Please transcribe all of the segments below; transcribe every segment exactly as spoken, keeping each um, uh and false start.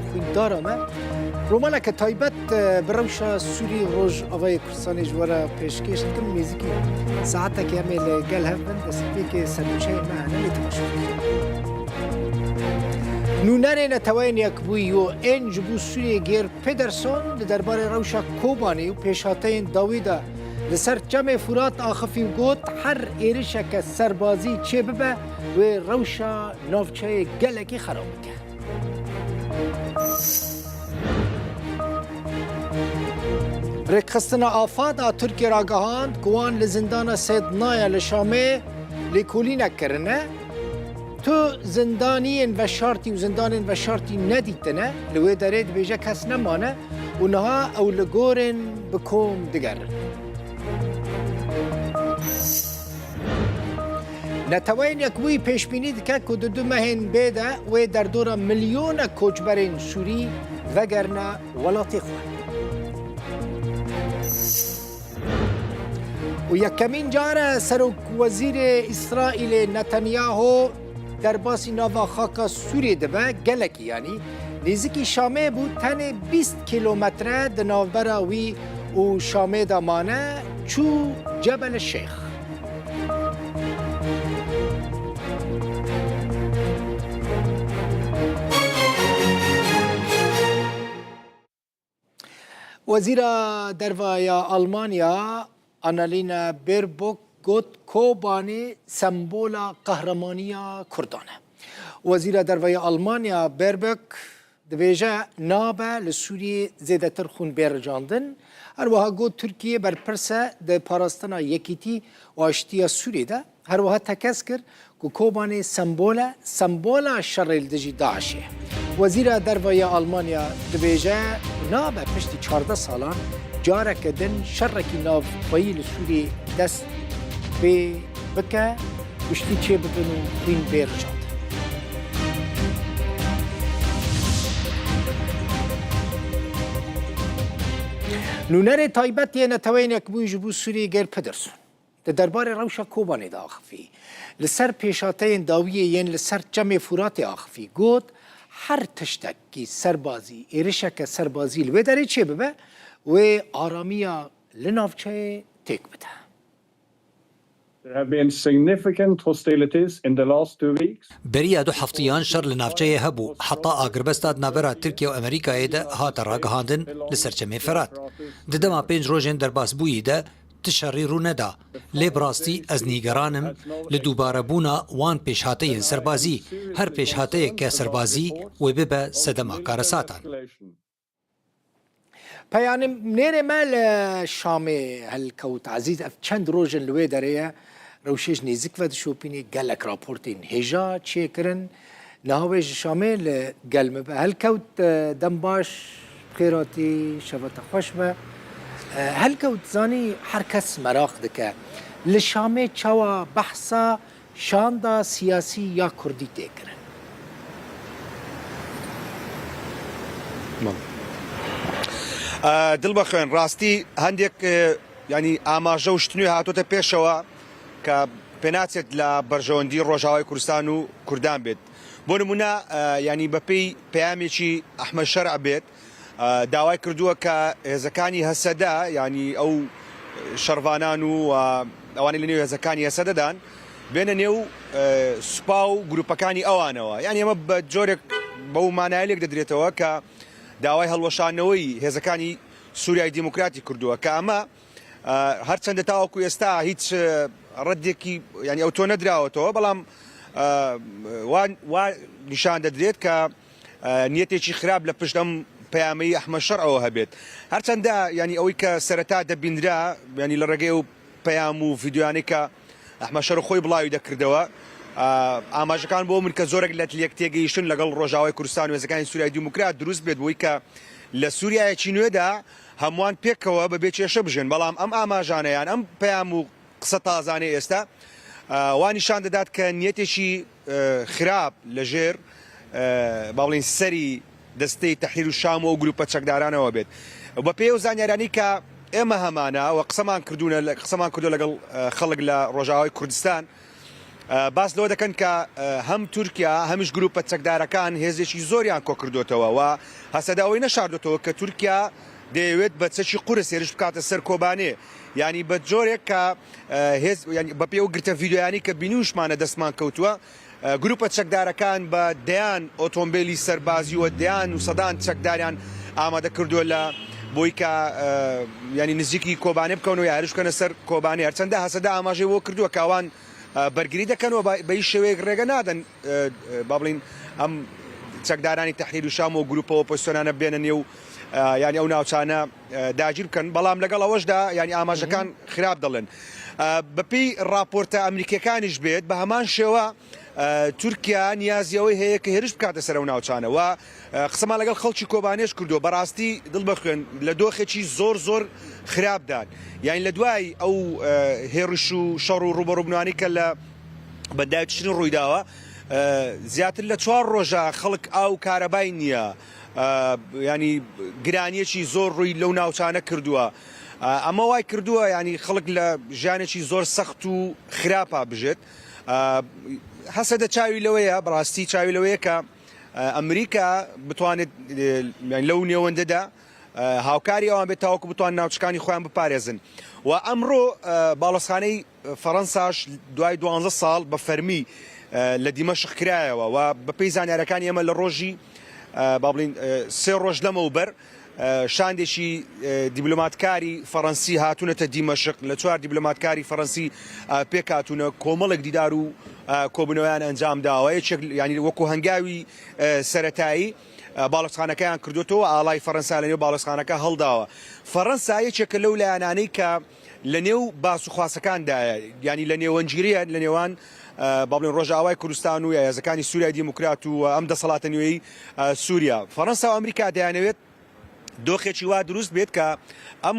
Xwîndara me, romaneke taybet, e, bi rewşa Sûrî û Rojavayê Kurdistanê ji we re pêşkêş dikim. Nêzîkî saetekê em ê li gel hev bin, destpêkê serûçeyên me hene, lê temaşe bikin. Nûnerê Neteweyên Yekbûyî û ên ji bo Sûriyê Geir Pederson di derbarê rewşa Kobanê û pêşhateyên dawî de li ser Çemê Furat axifî û got, her êrişeke serbazî çêbibe, wê rewşa navçeyê gelekî xerab bike. Rêkxistina AFAD a Tirkiyê ragihand ku wan li zindana Sednaya li Şamê lêkolînek kirine. Tu zindaniyên veşartî û zindanên veşartî nedîtine, li wê derê dibêje kes nemane û niha ew li gor in bi kom digerin. Neteweyên Yekbûyî pêşbînî dike ku di du mehên bê de wê derdora milyonek koçberên Sûrî vegerine welatê xwe. Û yekemîn car e Serokwezîrê Îsraîlê Netanyahu derbasî nava xaka Sûriyê dibe, gelekî yanî nêzîkî Şamê bû, tenê bîst kîlometre di navbera wî û Şamê de mane, çû Cebel Şêx. Wezîra Derve ya Almanya Annalena Baerbock got, Kobanê sembola qehremanîya Kurdan e. Wezîra Derve ya Almanya Baerbock dibêje, nabe li Sûriyê zêdetir xûn bê ricandin. Her wiha got, Tirkiye berpirs e di parastina yekîtî û aştiya Sûriyê de. Her wiha tekez kir ku Kobanê sembol e, sembola şerê li dijî DAIŞê. Wezîra Derve ya Almanya dibêje, nabe piştî çardeh salan careke din şerekî navxweyî li Sûriyê dest pê bike, kuştî çêbibin û xwîn bê rijandin. Nûnerê taybet yê Neteweyên Yekbûyî ji bo Sûriyê Geir Pederson di derbarê rewşa Kobanê de axifî. Li ser pêşhateyên dawiyê yên li ser Çemê Furatê axifî got, her tiştekî serbazî, êrişeke serbazî li wê derê çêbibe, wê aramiya li navçeyê têk bide. There have been significant hostilities in the last two weeks. Beriya du heftiyan şer li navçeyê hebû, heta agirbesta di navbera Tirkiye û Amerîkayê de hate ragihandin li ser Çemê Firat. Di dema pênc rojên derbasbûyî de ti şerî rû neda. Lê bi rastî ez nîgeran im li dûbarebûna wan pêşhateyên serbazî. Her pêşhateyeke serbazî wê bibe sedema karesatan. Peyanî nêrê me li Şamê helkewt. Ezîz, ev çend roj in li wê derê ye. Rewşê ji nêzîk ve dişopînî, gelek raportên hêja çêkirin. Niha wê ji Şamê li gel me be. Helkewt, e, dem baş, bi xêr hatî, şeva te xweş be. E, helkewt, zanî her kes meraq dike. Li Şamê çawa behsa şanda siyasî ya kurdî tê kirin? Mal. E, Dilbexwên, rastî hendek, e, yanî amaje û şt nû hatote pêşewe ke pênaçêt la berjewendî Rojavayê Kurdistan û Kurdan bêt. Bo nimûne, e, yanî bepêy peyamekî Ehmed Şer'a bêt, e, daway kirduwe ke hêzekî H S D, yanî ew şervanan û, e, ewanê li nêw hêzekî H S D dan, bêne nêw, e, spa û grûpekî ewanewe. Yanî eme bi corek, bi ew manayê lêk didrêtewe ke daway hilweşandineweyî hêzekî Sûriyayê Demokratîk kirduwe. Ke eme, e, her çende tawekû êsta hîç, e, reddekî, yanî ew to nedirawetewe, belam, e, wa, wa nîşan dedrêt ke e, niyetêkî xirab li pişt em peyameyî Ehmed Şer'ewe hebêt. Her çende, yanî ewî ke sereta de bîndira, yanî li regê ew peyam û vîdeoyanê ke Ehmed Şer'e xwî bilawi de kirdewe, e, amajekan bo min ke zorek li yek têgihiştin legel Rojavayê Kurdistan û hêzekî Sûriyayê Demokrat dirust bêt, bo wî ke li Sûriyayekî nû de hemû wan pêkewe bi bê kêşe bijîn. Belam em amajane yan em peyam û qise tazane êsta, e, wa nîşan didat ke niyetêkî, e, xirab li jêr, e, ba bilên serî desteyê Tehrîr û Şam û ew grûpa çekdaranê we bêt. Bi pê ew zanyarî ke ême hemane we qiseman kirdûne, qiseman kirdo legel, e, xelk li Rojavayê Kurdistan, باس لەوە دەکەن کە هەم تورکیا هەمیش گروپە چەکدارەکان هێزێکی زۆریان کۆکردوتەوە و هەسەدە ئەوەی نەشاردوتەوە کە تورکیا دەیەوێت بە چەکی قورس هێرش بکاتە سەر کۆبانێ، یعنی بە جۆرێک کە هێز بە پێی ئەو گرتە ڤیدیۆیانی کە بینیوشمانە دەستمان کەوتووە، گروپە چەکدارەکان بە دەیان ئۆتۆمبیلی سەربازی و دەیان و سەدان چەکداریان ئامادە کردووە لە بۆی کە ینی نزیکی کۆبانێ بکەون و یاریش بکەنە سەر کۆبانێ، هەرچەندە هەسەدە ئاماژەی بۆ کردووە کاوان بەرگری دەکەن و بە هیچ شێوەیەک ڕێگە نادەن با بڵین ئەم چەکدارانی تەحریر و شام و گروپە ئۆپۆزیسیۆنانە بێنە نێو ینی ئەو ناوچانە داگیر بکەن، بەڵام لەگەڵ ئەوەشدا ینی ئاماژەکان خراپ دەڵێن. بەپێی راپۆرتە ئەمریکیەکانیش بێت بە هەمان شێوە تورکیا نیازی ئەوەی هەیە کە هێرش بکاتە سەر ئەو ناوچانە و قسەمان لەگەڵ خەڵکی کۆبانێش کردووە، بەڕاستی دڵ بەخوێن لە دۆخێکی زۆر زۆر خراپدان، یعنی لە دوای ئەو هێرش و شەڕ و ڕوبەڕوبنانی کە لە بەداوی تشرین ڕوویداوە، زیاتر لە چوار ڕۆژە خەڵک ئاو کارەبای نییە، ینی گرانیەکی زۆر ڕووی لەو ناوچانە کردووە. ئەمە وای کردووە ینی خەڵک لە ژیانێکی زۆر سەخت و خراپە بژێت. هەسەدە چاوی لەوەیە، بەڕاستی چاوی لەوەیە کە ئەمریکا بتوانێت لەو نێوەندەدا هاوکاری ئەوان بێت تاوەکو بتوان ناوچەکانی خۆیان بپارێزن. و ئەمڕۆ باڵەسخانەی فەڕەنساش دوای دوانزە ساڵ بە فەرمی لە دیمەشق کرایەوە و بە پێی زانیارەکانی ئێمە لە ڕۆژی با بڵین سێ ڕۆژ لەمەوبەر شاندێکی دیبلۆماتکاری فەڕەنسی هاتوونەتە دیمەشق، لە چوار دیبلۆماتکاری فەڕەنسی پێکهاتوونە، کۆمەڵێک دیدار و کۆبوونەوەیان ئەنجام داوە، یەکێک ینی وەکو هەنگاوی سەرەتایی باڵەسخانەکەیان کردوتەوە، ئاڵای فەڕەنسا لە نێو باڵەسخانەکە هەڵداوە. فەڕەنسا یەکێکە لەو لایەنانەی کە لە نێو باس و خواسەکاندایە، ینی لە نێوەنجیریە لە نێوان با بڵێن ڕۆژاوای کوردستان و یا هێزەکانی سووریای دیموکرات و ئەم دەسەڵاتە نوێی سووریا. فەڕەنسا و ئەمریکا دەیانەوێت دۆخێکی وا دروست بێت کە ئەم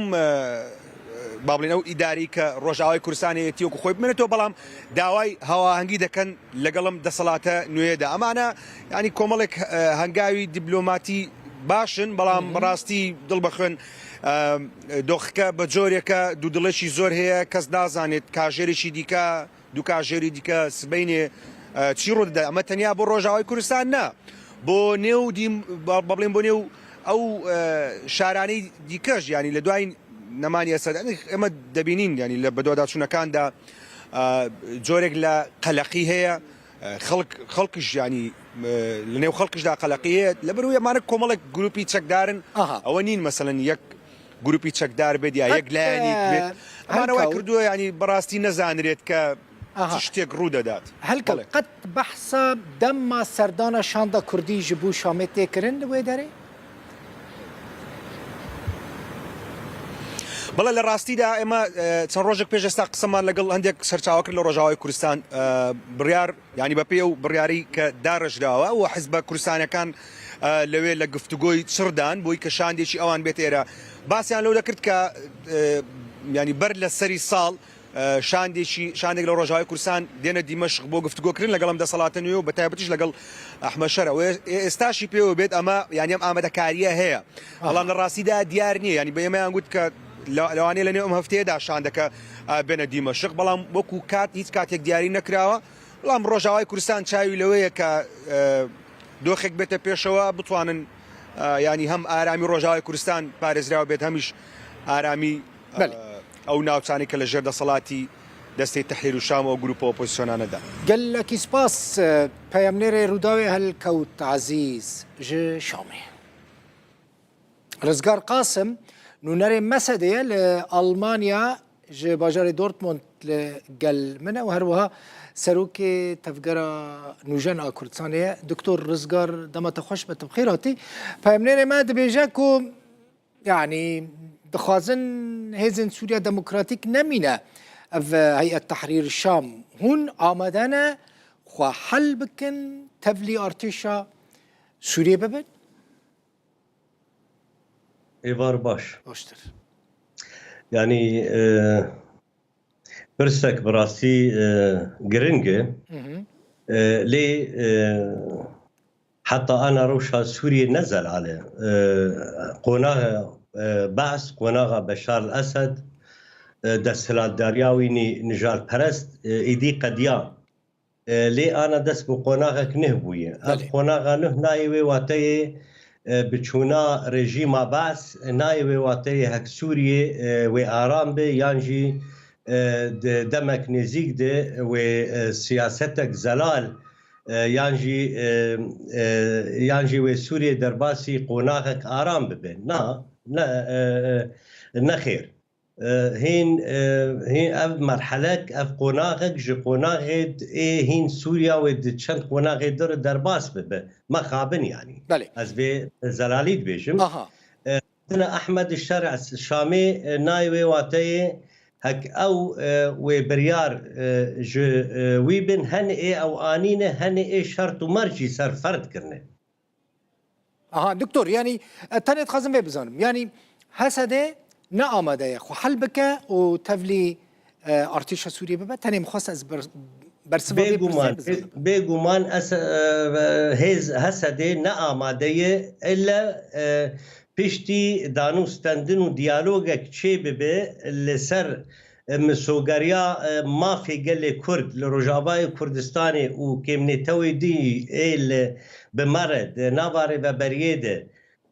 با بڵێن ئەو ئیداری کە ڕۆژاوای کوردستان هەیەتی وەکو خۆی بمێنێتەوە، بەڵام داوای هەواهەنگی دەکەن لەگەڵم دەسەڵاتە نوێدا. ئەمانە ینی کۆمەڵێک هەنگاوی دیبلۆماتی باشن، بەڵام بەڕاستی دڵ بە خوێن دۆخەکە بە جۆرێکە دوودڵێکی زۆر هەیە، کەس نازانێت کاژێرێکی دیکە دوو کاژێری دیکە سبینێ چی ڕوودەدا. ئەمە تەنیا بۆ ڕۆژاوای کوردستان نا، بۆ نێو بڵێن بۆ نێو ئەو شارانەی دیکەش ینی لە دوای نەمانی ئێستا ئێمە دەبینین ینی لە بەدواداچوونەکاندا جۆرێک لە قەلەقی هەیە، خەڵک خەڵکش ینی لە نێو خەڵکشدا قەلەقی هەیە لە بەروی ئەمانە کۆمەڵێک گروپی چەکدارن، ئەوە نین مەسەن یەک گروپی چەکدار بێت یا یەک لایەنێک بێت، ئەمانە وای کردووە ینی بەڕاستی نەزانرێت کە چ شتێک ڕوو دەدات. هەلکەوت قەت بەحسە دەما سەردانە شاندا کوردی ji bo Şamê tê kirin li wê derê؟ بەڵێ لە ڕاستیدا ئێمە چەند ڕۆژێک پێش ئێستا قسەمان لەگەڵ هەندێک سەرچاوە کرد لە ڕۆژاوای کوردستان بڕیار ینی بە پێی ئەو بڕیارەی کە داڕێژراوە و حیزبە کوردستانیەکان لەوێ لە گفتوگۆی چڕدان بۆی کە شاندێکی ئەوان بێت ئێرە. باسیان لەو دەکرد کە ینی بەر لە سەری ساڵ شاندێکی شاندێک لە ڕۆژاوای کوردستان دێنە دیمەشق بۆ گفتوگۆکردن لەگەڵم دەسەڵاتە نوێ و بە تایبەتیش لەگەڵ ئەحمە شەرە و ئێستاشی پێوە بێت ئەمە ینی ئەم ئامادەکاریە هەیە، بەڵام لە ڕاستیدا دیار نییە ینی بە ئێمەیان گوت کە لەوانەیە لە نێو ئەم هەفتەیەدا شاندەکە بێنە دیمەشق، بەڵام وەکو کات هیچ کاتێک دیاری نەکراوە. بەڵام ڕۆژاوای کوردستان چاوی لەوەیە کە دۆخێک بێتە پێشەوە بتوانن ینی هەم ئارامی ڕۆژاوای کوردستان پارێزراو بێت هەمیش ئارامی ئەو ناوچانی کە لە ژێر دەسەڵاتی دەستی تەحریر و شام و گروپە ئۆپۆزیسیۆنانەدا. گەلەکی سپاس. پەیامنێرێ ڕووداوێ هەلکەوت عەزیز ji Şamê. Rizgar Qasim nûnerê mesedê ye li Almanya ji bajarê Dortmund li gel min e û her wiha serokê Tevgera Nûjen a Kurdistanê ye. Doktor Rizgar, dema te xweş be, tu bi xêr hatî. Peyamnêrê me dibêje ku, yanî, dixwazin hêzên Sûriya Demokratîk nemîne ev Heyet Tehrîr Şam. Hûn amade ne xwe hel bikin, tevlî artêşa Sûriyê bibin? Êvar baş. Baştir. Yanî e, pirsek bi rastî e, giring e. E, lê e, heta ana rewşa Sûriyê ne zelal e. E, qonaxa e, Be's, qonaxa Beşar el Esed, e, desthilatdariya wî nî-, nijadperest e, êdî qediya. E, lê ana dest bi qonaxek nuh bûye. Ev Belê. qonaxa nuh nayê wê wateyê, e, biçûna rejîma Baas, nayê wê wateyê hek Sûriyê, e, wê aram be, yan jî, e, di demek nêzîk de wê, e, siyasetek zelal, e, yan jî, e, e, yan jî wê Sûriyê derbasî qonaxek aram bibe. Na, ne, e, e, ne xêr. E, hîn, e, hîn ev merhelek, ev qonaxek ji qonaxê ê hîn Sûriya wê di çend qonaxê dir derbas bibe. Mexabin yanî. Belê. Ez vê zelalî dibêjim. Aha. E, Dina Ehmed Şer Şamê, e, nayê wê wateyê hek ew, e, wê biryar, e, ji, e, wî bin, henê ê ew anîne, henê ê şert û merc jî ser ferd kirine. Aha, doktor, yanî, e, tenê dixwazim vê bizanim. Yanî, H S D ne amade ye xwe hel bike û tevlî, e, artêşa Sûriyê bibe. Tenê min xwest ez ber-, bersiva vê Bêguman, pirsê bizanim. bê-, bêguman es-, e, hêz H S D ne amade ye. Ille, e, piştî danûstendin û diyalogek çê bibe li ser e, misogeriya, e, mafê gelê Kurd li Rojavayê Kurdistanê û kêmnêtewê dî ê li bi me re di nava rêveberiyê de,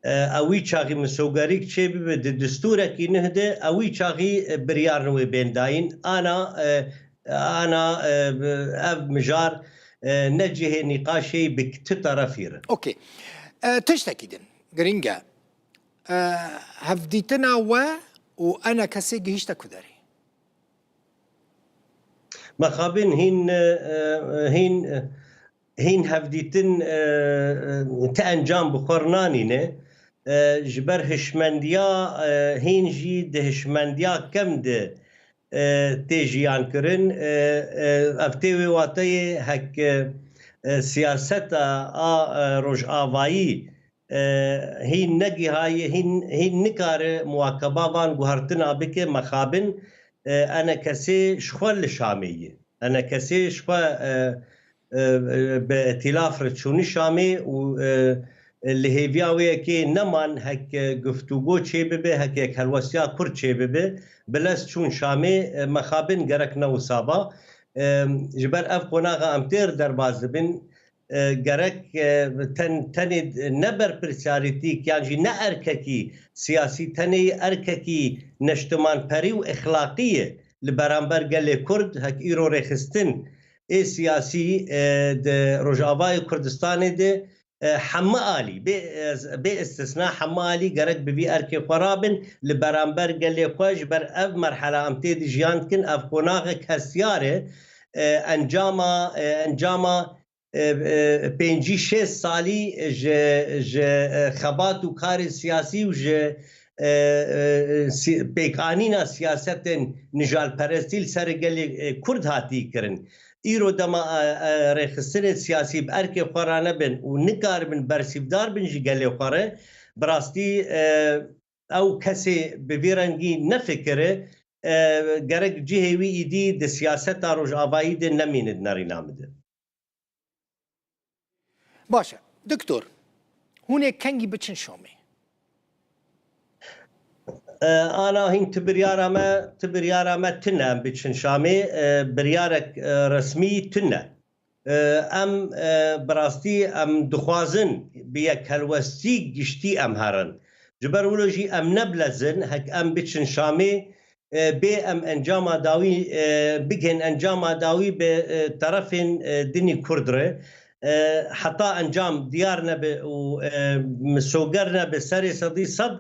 e, ewî çaxî misogerîk çêbibe di distûrekî nuh de, ewî çaxî, e, biryar wê bên dayîn. Ana, e, ana, e, ev mijar, e, ne cihê nîqaşê bi ti terefî re. Okey. E, tiştekî din girîng e. E, hevdîtina we û ENKSê gihîşte ku derê? Mexabin hîn, e, e, hîn, e, hîn hevdîtin, e, e, ti encam bi xwe re nanîne. E, ji ber hişmendiya, e, hîn jî di hişmendiya kem de, e, tê jiyan kirin. E, e, ev tê wê wateyê hek, e, e, siyaseta a, e, rojavayî, e, hîn negihaye, hîn, hîn nikare muwakeba van guhertina bike, mexabin, e, ENKSê ji xwe li Şamê ye. ENKSê ji xwe, e, e, e, bi îtîlaf re çûne Şamê û, e, e, li hêviya wê yekê neman hek, e, guftûgo çêbibe, hek yekhelwestiya Kurd çêbibe, bi lez çûn Şamê, e, mexabin gerek ne wisa ba. E, ji ber ev qonaxa em têr derbas dibin, e, gerek, e, ten-, tenê ne berpirsiyarîtîk yan jî ne erkekî siyasî, tenê erkekî neştimanperî û exlaqî ye li beramber gelê Kurd, hek îro rêxistin ê siyasî, e, di Rojavayê Kurdistanê de, e, hemî alî, bê, e, bê istisna hemî alî gerek bi vî erkê xwe rabin li beramber gelê xwe, ji ber ev merhela em tê de jiyan dikin, ev qonaxek hestiyar e, e, encama, e, encama e, e, pêncî şêst salî ji, ji, e, xebat û karê siyasî û ji, e, e, si-, pêkanîna siyasetên nijalperestî li ser gelê, e, Kurd hatî kirin. Îro dema, e, e, rêxistinên siyasî bi erkê xwe re nebin û nikaribin bersîvdar bin ji gelê xwe re, bi rastî, e, ew kesê bi vî rengî nefikire, e, gerek cihê wî îdî di siyaseta rojavayî de nemîne di nerîna min de. Baş e. Doktor, hûn ê kengî biçin Şamê? E, ana hîn ti biryara me, ti biryara me tune em biçin Şamê, e, biryarek, e, resmî tune. E, em, e, bi rastî em dixwazin bi yekhelwestî giştî em herin. Ji ber wilo jî em nebilezin, hek em biçin Şamê, e, bê em encama dawî, e, bigihên encama dawî bi, e, terefên, e, dinî Kurd re, e, heta encam diyar nebe û, e, misoger nebe serê sedî sed,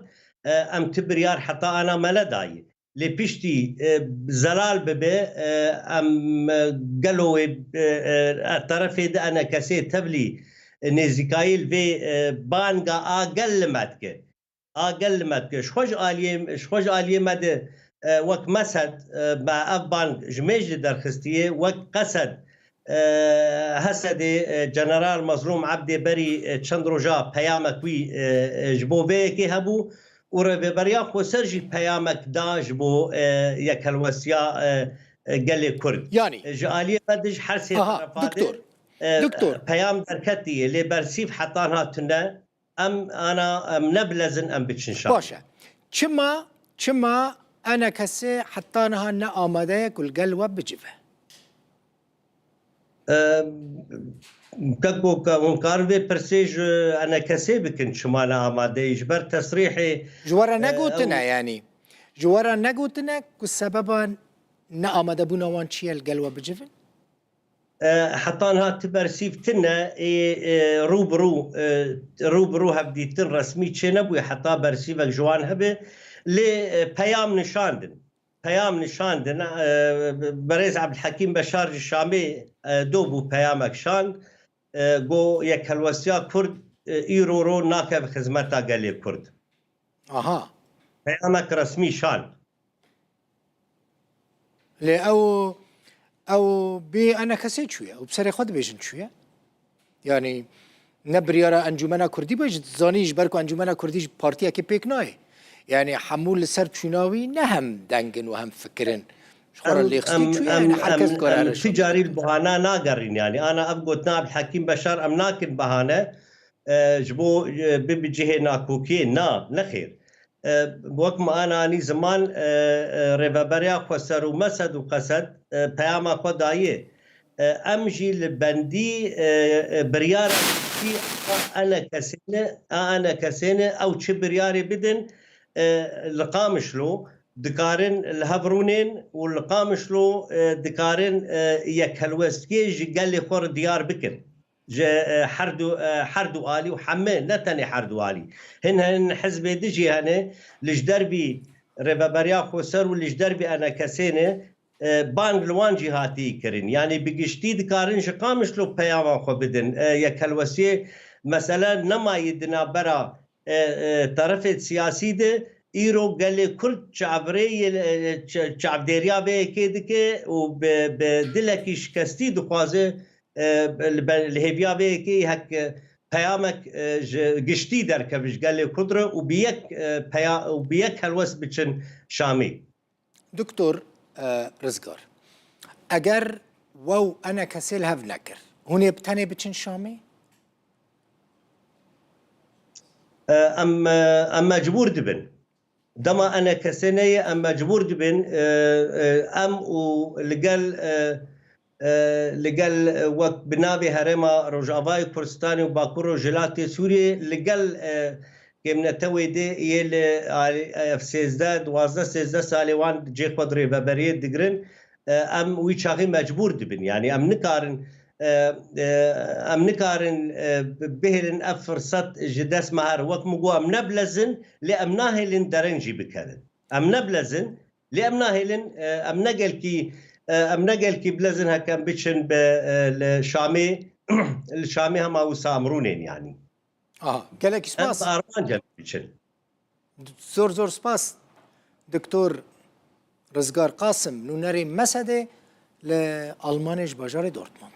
e, em ti biryar heta ana me nedayî. Lê piştî, e, zelal bibe, e, em, e, gelo wê, e, e, terefê di ENKSê tevlî, e, nêzîkayî li vê, e, banga a gel li me dike. A gel li me dike. Ji xwe ji aliyê, ji xwe ji aliyê me de, e, wek mesed, e, me ev bang ji mêj de derxistiye, wek qesed, e, H S D'ê, e, General Mezlûm Ebdê berî, e, çend roja peyamek wî, e, e, ji bo vê yekê hebû û Rêveberiya Xweser jî peyamek da ji bo, e, yekhelwestiya, e, e, gelê Kurd. Yanî. E, ji aliyê me de ji her sê Aha, terefa de, doktor. e, Doktor. peyam derketiye, lê bersîv heta niha tune. Em ana, em nebilezin, em biçin Şam. Baş e. Çima, çima ENKS heta niha ne amade ye ku li gel we bicive? E, ke ku, ke hûn karin vê pirsê ji enekesê bikin, çima ne amade ye? Ji ber tesrîhê, Ji we re e, negotine ew yanî? Ji we re negotine ku sebeba neamadebûna wan çi ye li gel we bicivin? E, heta niha ti bersîv tine, ê, e, rû bi rû, e, rû bi rû hevdîtin resmî çênebûye, heta bersîvek ji wan hebe. Lê, e, peyam nişandin. Peyam nişandin. E, Berêz Ebdulhekîm Beşar ji Şamê, e, do bû peyamek şand. E, got, yekhelwestiya Kurd, e, îro ro nakeve xizmeta gelê Kurd. Aha. Peyamek resmî şand. Lê ew, ew bê enekesê çûye. Ew bi serê xwe dibêjin çûye. Yanî ne biryara Encûmena Kurdî be, ji zanî ji ber ku Encûmena Kurdî ji partiyekê pêk nayê. Yanî hemû li ser çûna wî ne hem deng in û hem fikir in. Ji xwe re Em, lêxistî em, çûye, em, yanî her kes em, dikare em erê tu şandin. Carî li bahana nagerîn, yanî ana ev gotina Ebdulhekîm Beşar em nakin bahane, e, ji bo, e, bibe cihê nakokiyê. Na, nexêr. E, wek me ana anî ziman, e, e, Rêveberiya Xweser û Mesed û Qesed, e, peyama xwe daye. E, em jî li bendî, e, e, biryara giştî a enekesê ne, a enekesê ne, ew çi biryarê bidin, e, li Qamişlo dikarin li hev rûnên û li Qamişlo, e, dikarin, e, yekhelwestiyê ji gelê xwe re diyar bikin. Ji, e, her du, e, her du alî û heme, ne tenê her du alî. Hin, hin hizbê di jî hene, li ji dervî Rêveberiya Xweser û li ji dervî enekesê ne, e, bang li wan jî hatî kirin. Yanî bi giştî dikarin ji Qamişlo peyama xwe bidin. E, yekhelwestiyê, mesele nemayî di navbera, e, e, terefê siyasî de, îro gelê Kurd çavrêyê, e, ç-, çavdêriya vê yekê dike û bi, bi dilekî şikestî dixwaze, e, li be-, li hêviya vê yekê hek, e, peyamek, e, ji giştî derkeve ji gelê Kurd re û bi yek, e, peya-, û bi yek helwest biçin Şamê. Doktor, e, Rizgar, eger we û enekesê li hev nekir, hûn ê bi tenê biçin Şamê? E, em, e, em mecbûr dibin. Dema enekesê neyê, em mecbûr dibin, e, e, em û li gel, e, e, li gel, e, wek bi navê Herêma Rojavayê Kurdistanê û Bakur Rojhilatê Sûriyê, li gel, e, kêmnetewê dê yê li alî F sêzdeh, duwazdeh, sêzdeh salê wan cê xwe di rêveberiyê digirin, e, em wî çaxî mecbûr dibin. Yanî em nikarin, e, e, em nikarin, e, bi-, bihêlin ev firsat ji dest me here. Wek min got, em ne bilez in, lê em nahêlin dereng jî bikevin. Em ne bilez in, lê em nahêlin, e, em ne gelkî, e, em ne gelkî bilez in heke em biçin bi, e, li Şamê, li Şamê hema wisa em rûnên yanî. Aha, gelekî Em spas. bi armanca biçin. Zor zor spas, Doktor Rizgar Qasim, nûnerê Mesedê li Almanê ji bajarê Dortmund.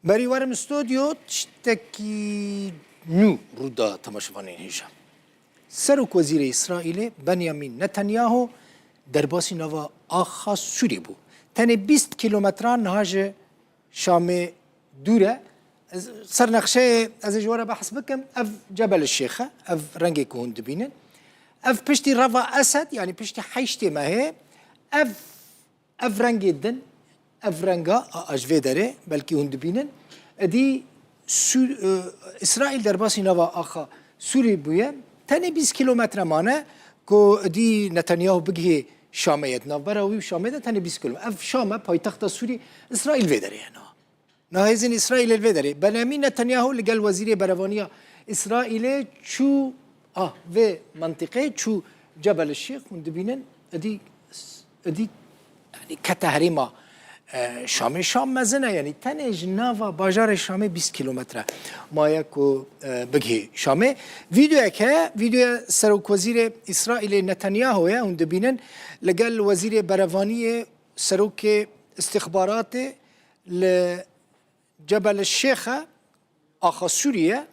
Berî werim stûdyo, tiştekî nû rû da temaşevanên hêja. Serok Wezîrê Îsraîlê Benyamin Netanyahu derbasî nava axa Sûrî bû. Tenê bîst kîlometran niha ji Şamê dûr e. Ez, ser nexşeyê ez ê ji we re behs bikim. Ev Cebel Şêx e. Ev rengê ku hûn dibînin. Ev piştî Reva Esed, yanî piştî heştê mehê, ev Ev rengê din, ev renga a, a ji vê derê, belkî hûn dibînin, êdî Sûr-, e, Îsraîl derbasî nava axa Sûrî bûye. Tenê bîst kîlometre mane ku êdî Netanyahu bigihê Şamê ye. Di navbera wî û Şamê de tenê bîst kîlometre. Ev Şam e, paytexta Sûrî, Îsraîl vê derê ye niha. Niha hêzên Îsraîlê li vê derê. Benyamin Netanyahu li gel Wezîrê Berevaniya Îsraîlê çû, ah, vê mentiqê çû Cebel Şêx, hûn dibînin, êdî, êdî, yanî kete herêma, e, Şamê. Şam mezin e, yanî tenê ji nava bajarê Şamê bîst kîlometre maye ku, e, bigihê Şamê. Vîdeoyek heye, vîdeoya Serokwezîrê Îsraîlê Netanyahu ye, hûn dibînin, li gel Wezîrê Berevaniyê, Serokê Îstixbaratê, li Cebel Şêx e, axa Sûrî ye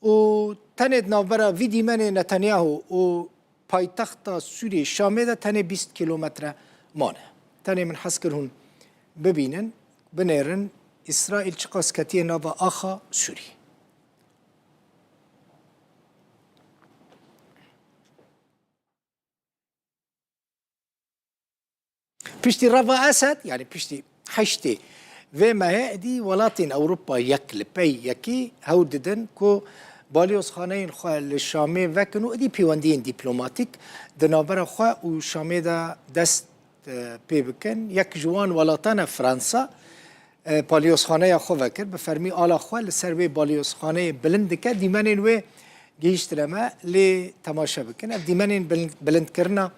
û tenê di navbera vî dîmenê Netanyahu û paytexta Sûriyê Şamê de tenê bîst kîlometre mane. Tenê min hez kir hûn bibînin, binêrin Îsraîl çiqas ketiye nava axa Sûrî. Piştî reva Esed, yanî piştî heştê vê mehê, êdî welatên Ewropa yek li pey yekî hewl didin ku balyozxaneyên xwe li Şamê vekin û êdî pêwendiyên dîplomatîk di navbera xwe û Şamê de dest, e, pê bikin. Yek ji wan welatan e Fransa, e, balyozxaneya xwe vekir, bi fermî ala xwe li ser wê balyozxaneyê bilind dike. Dîmenên wê gihîştine me, lê temaşe bikin. Ev dîmenên bilind-, bilindkirina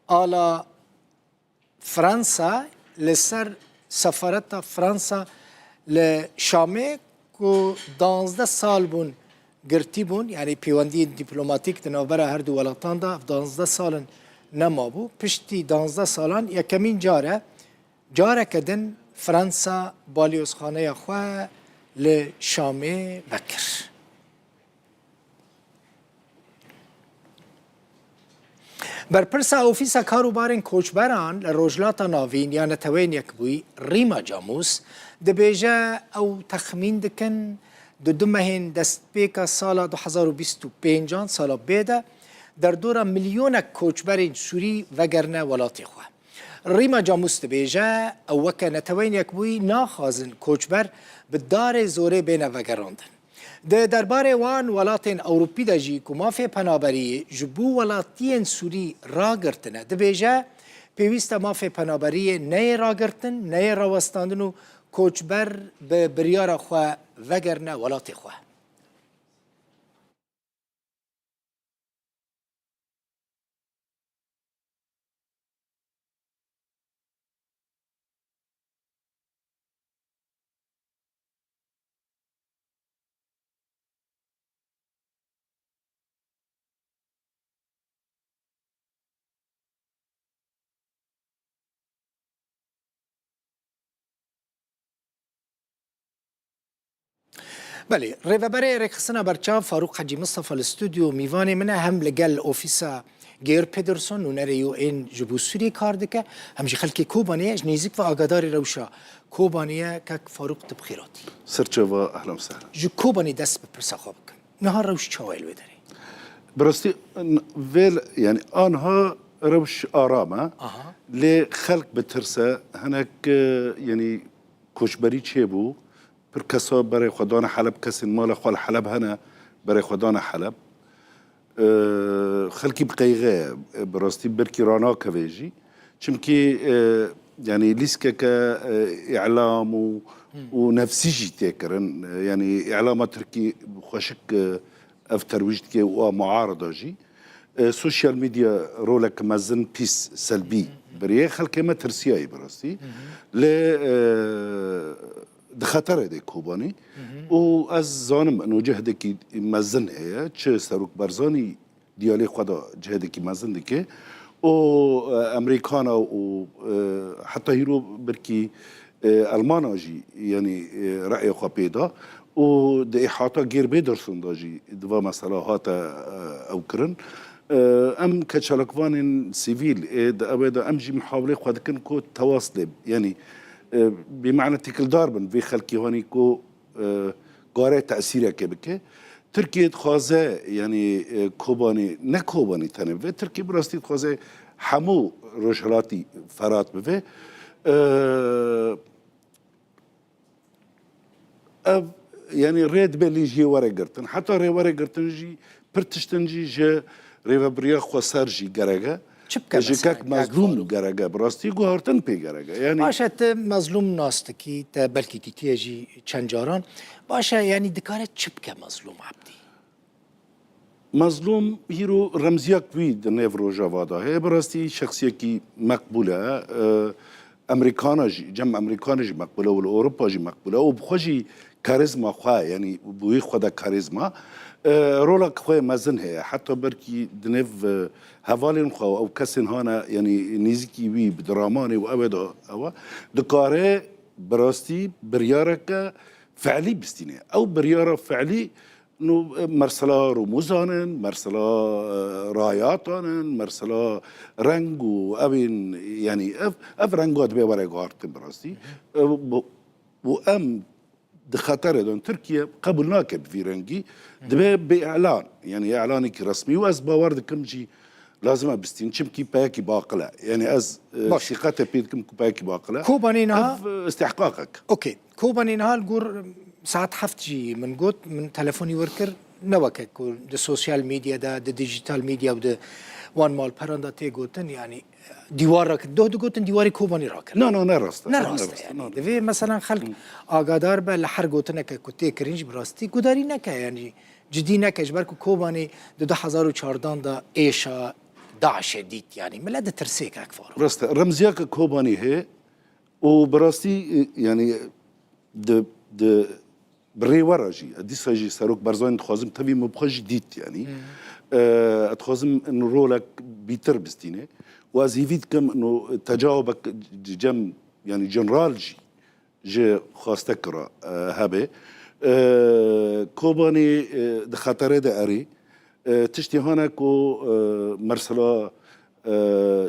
ala Fransa li ser sefareta Fransa li Şamê ku danzdeh sal bûn girtî bûn, yanî pêwendiyên dîplomatîk di navbera her du welatan de ev danzdeh sal in nemabû. Piştî danzdeh salan yekemîn car e, careke din Fransa balyozxaneya xwe li Şamê vekir. Berpirsa Ofîsa Karûbarên Koçberan li Rojhilata Navîn ya Neteweyên Yekbûyî Rîma Camûs dibêje, ew texmîn dikin di du mehên destpêka sala du hezar û bîst û pêncan, sala bê de, derdora milyonek koçberên Sûrî vegerine welatê xwe. Rîma Camûs dibêje, ew weke Neteweyên Yekbûyî naxwazin koçber bi darê zorê bêne vegerandin. Di derbarê wan welatên Ewropî de jî ku mafê penaberiyê ji bo welatiyên Sûrî ragirtine, dibêje, pêwîst e mafê penaberiyê neyê ragirtin, neyê rawestandin û koçber bi biryara xwe vegerine welatê xwe. Belê, rêveberê Rêkxistina Berçav Farûq Hecî Mistefa li stûdyo mîvanê min e, hem li gel Ofîsa Geir Pedersen, nûnerê U N ji bo Sûriyê kar dike, hem jî xelkê Kobanê ye, ji nêzîk ve agadarê rewşa Kobanê ye. Kek Farûq, tu bi xêr hatî. Serçeva, ehlen sehlen. Ji Kobanê dest bi pirsa xwe bikin. Niha rewş çawa ye li wê derê? Bi rastî, n-, vê, yanî, anha rewş aram e. Aha. Lê xelk bi tirs e. Hinek, e, yanî, koçberî çêbû. Pir kesa berê xwe dane Heleb, kesên mala xwe li Heleb hene, berê xwe dane Heleb. E, xelkî bi qeyxe ye, e, bi rastî belkî ranakeve jî. Çimkî, e, yanî lîskeke, e, îlam û, Hmm. û nefsî jî tê kirin. E, yanî îlama tirkî xweşik, e, ev terwîj dike û a muarada jî. E, sosyal medya roleke mezin pîs, selbî Hmm. biriye. Xelkê me tirsiyayî bi rastî. Hmm. Lê, e, di xeterê de Kobanî. Hı hı. Û ez zanim ino cehedekî mezin heye, çi Serok Barzanî diyalê xwe de cehedekî mezin dike. Û, e, Emerîkana û, e, heta hîro birkî, e, Elmana jî, yanî, e, reyê xwe pê da. Û di îhata Geir Pedersen de jî di va mesela hate, e, ew kirin. E, em ke çalakvanên sivîl ê di ew ê de em jî mihawilê xwe dikin ku tewas lê, yanî, e, bêmane têkildar bin vê xelkê hanî ku, e, kare tesîrekê bike. Tirkiye dixwaze, yanî, e, Kobanê, ne Kobanê tenê bibe, Tirkiye bi rastî dixwaze hemû Rojhilatî Ferat bibe. E, Ev, yanî rê dibe lê jê were girtin. Heta rê were girtin jî pir tiştin jî ji rêvebiriya xweser jî gerek e. Çi bike mesela, kek Mezlûm? Farûq, gerek e. Bi rastî guhartin pê gerek e. Yanî Baş e, te Mezlûm nas dikî, te belkî dîtiye jî çend caran. Baş e, yanî dikare çi bike Mezlûm Ebdî? Mezlûm hîro remziyek wî di nêv Rojava de heye. Bi rastî şexsiyekî meqbûl e. E, Emerîkana jî, cem Emerîkana jî meqbûl e û li Ewropa jî meqbûl e û bi xwe jî karîzma xwe, yanî bi wî xwe de karîzma, e, rolek xwe mezin heye. Heta belkî di nêv, e, hevalên xwe û ew kesên hane, yanî nêzîkî wî bi diramanê û ew ê de ew e, dikare bi rastî biryareke fe'lî bistîne. Ew biryara fe'lî, nû, e, mersela rûmûzan in, mersela, e, rayatan in, mersela reng û ew ên, yanî ev, ev renga dibe were guhartin bi rastî. E, bu, û em di xeterê de in. Tirkiye qebûl nake bi vî rengî. Dibe bi îlan, yanî îlanekî resmî û ez bawer dikim jî Lazim e bistînin, çimkî peyekî baqil e. Yanî ez, e, Baş. sîqetê pê dikim ku peyekî baqil e. Kobanê niha Ev, e, istihqaqek. Okey. Kobanê niha li gor saet heft jî min got, min telefonî wir kir, ne weke ku di sosyal medya de, di dijital medya û di wan malperan de tê gotin, yanî dîwar rakir. Doh digotin dîwarê Kobanê rakir. Na, na, ne rast e. Ne Ne rast e rast e, yanî. na. Divê, meselan, xelk Hı. agadar be, li her gotineke ku tê kirin jî bi rastî gudarî neke, yanî cidî neke, ji ber ku Kobanê di du hezar û çardan de êşa DAIŞê dît, yanî millet ditirsê, kak Farûq. Rast e, remziyeke Kobanî heye û bi rastî, e, yanî di, di, bi rê we re jî, e, dîsa jî Serok Barzanî dixwazim tevî min bi xwe jî dît, yanî. Hmm. E, ez dixwazim ino rolek bîtir bistîne û ez hîvî dikim ino tecawubek cem, yanî general jî ji xwastekî re, e, hebe. E, Kobanî, e, di xeterê de erê. E, tiştî hane ku, e, mesela, e,